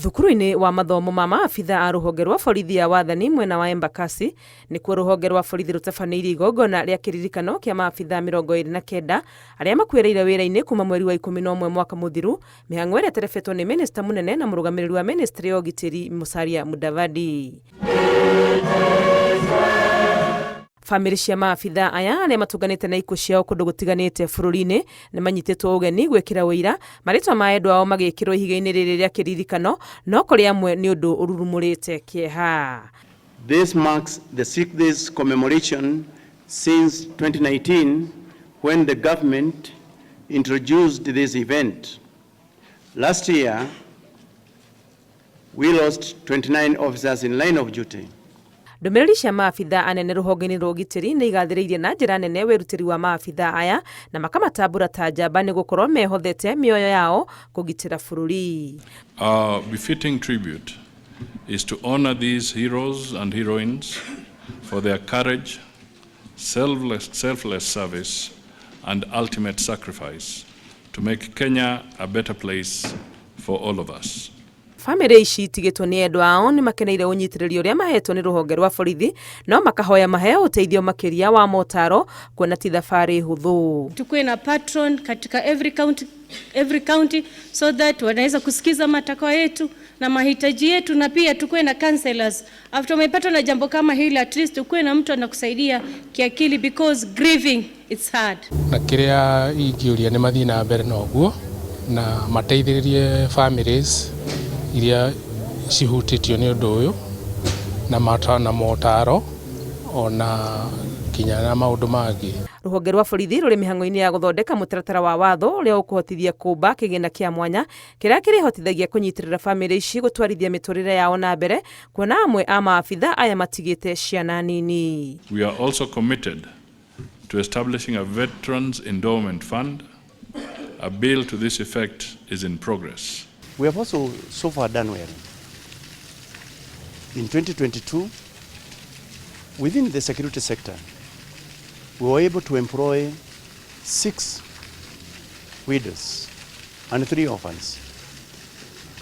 Thukuru-inĩ wa mathomo ma maabitha a rũhonge rwa borithi ya wathani mwena wa Embakasi nĩkuo rũhonge rwa borithi rũtabanĩirie igongona rĩa kĩririkano kĩa maabitha 29 arĩa makuĩrĩire wĩra-inĩ kuma mweri wa 11 mwaka mũthiru, mĩhang'o ĩrĩa ĩterebetwo nĩ mĩnĩsta mũnene na mũrũgamĩrĩri wa mĩnĩstrĩ ya ũgitĩri Musalia Mudavadi. Bamĩrĩ cia maabitha aya arĩa matũnganĩte na ikuũ ciao kũndũ gũtiganĩte bũrũri-inĩ nĩ manyitĩtwo ũgeni gwĩkĩra ũira marĩtwa ma endwa ao magĩkĩrwo ihiga-inĩ rĩrĩ rĩa kĩririkano, no kũrĩ amwe nĩ ũndũ ũrurumũrĩte kĩeha. This marks the sixth commemoration since 2019 when the government introduced this event. Last year, we lost 29 officers in line of duty. Ndũmĩrĩri cia maabitha anene rũhonge-inĩ rwa ũgitĩri nĩ igathĩrĩirie na njĩra nene wĩrutĩri wa maabitha aya na makamatambũra ta njamba nĩ gũkorwo mehothete mĩoyo yao kũgitĩra bũrũri. Our befitting tribute is to honor these heroes and heroines for their courage, selfless service, and ultimate sacrifice to make Kenya a better place for all of us. Bamĩrĩ ici itigĩtwo nĩ endwa ao nĩ makeneire ũnyitĩrĩri ũrĩa mahetwo nĩ rũhonge rwa borithi no makahoya maheo ũteithio makĩria wa motaro kuona ti thabarĩ hũthũ. Tukuwe na patron katika every county so that wanaweza kusikiza matakwa yetu na mahitaji yetu, na pia tukuwe na counselors. After umepatwa na jambo kama hili, at least ukuwe na mtu anakusaidia kiakili because grieving, it's hard. Na kĩrĩa ingĩũria nĩ mathiĩ na mbere na ũguo na mateithĩrĩrie families iria cihutĩtio nĩ ũndũ ũyũ na mata na motaro ona nginya na maũndũ mangĩ. Rũhonge rwa borithi rũrĩ mĩhang'o-inĩ ya gũthondeka mũtaratara wa watho ũrĩa ũkũhotithia kũmba kĩgĩna kĩa mwanya kĩrĩa kĩrĩhotithagia kũnyitĩrĩra bamĩrĩ ici gũtwarithia mĩtũrĩre yao na mbere kuona amwe a maabitha aya matigĩte ciana nini. We are also committed to establishing a Veterans Endowment Fund. A bill to this effect is in progress. We have also so far done well. In 2022, within the security sector, we were able to employ six widows and three orphans.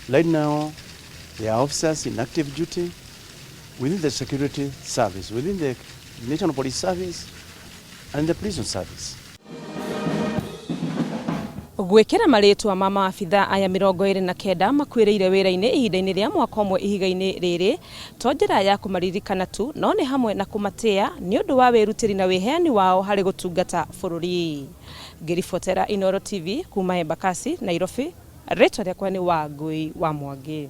Right now, there are officers in active duty within the security service, within the National Police Service and the prison service. Gwĩkĩra marĩtwa ma maabitha aya 29 makuĩrĩire wĩra-inĩ ihinda-inĩ rĩa mwaka ũmwe ihiga-inĩ rĩrĩ to njĩra ya kũmaririkana tu no nĩ hamwe na kũmatĩa nĩ ũndũ wa wĩrutĩri na wĩheani wao harĩ gũtungata bũrũri. Ngĩribotera Inooro TV kuma Embakasi, Nairobi, rĩtwa rĩakwa nĩ Wangui wa Mwangi.